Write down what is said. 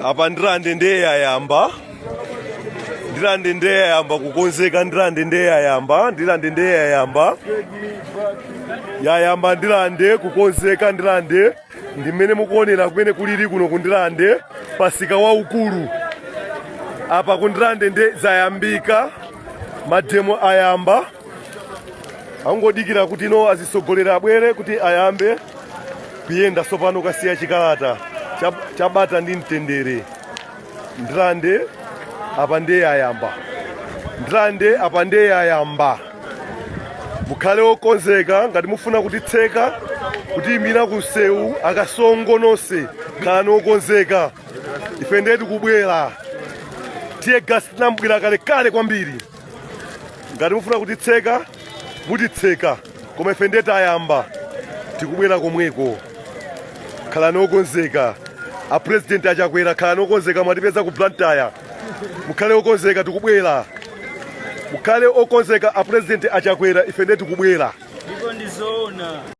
Apa Ndirande ndiye yayamba. Ndirande ndiye yayamba kukonzeka. Ndirande ndiye yayamba. Ndirande ndiye yayamba. Yayamba Ndirande kukonzeka. Ndirande ndi mmene mukuonera kumene kulili kuno ku Ndirande, pasika waukulu. Apa ku Ndirande nde zayambika, mademo ayamba, angodikira kuti no azisogolera abwere kuti ayambe kuyenda. Sopano kasiya chikalata chabata ndi mtendere. Ndirande apa ndiye yayamba. Ndirande apa ndiye yayamba. Mukhale okonzeka ngati mufuna kutitseka, kutiyimira ku msewu. Akasongo nonse, khalani okonzeka, ife ndiye tikubwera. Tear gas tinambwira kalekale kwambiri. Ngati mufuna kutitseka, mutitseka, koma ife ndiye tayamba, tikubwera komweko. Khalani okonzeka. A President Achakwera, khalani okonzeka, mwatipeza ku Blantyre. Mukhale okonzeka, tikubwera. Mukhale okonzeka, a President Achakwera, ife ndiye tikubwera. Ndipo ndizoona.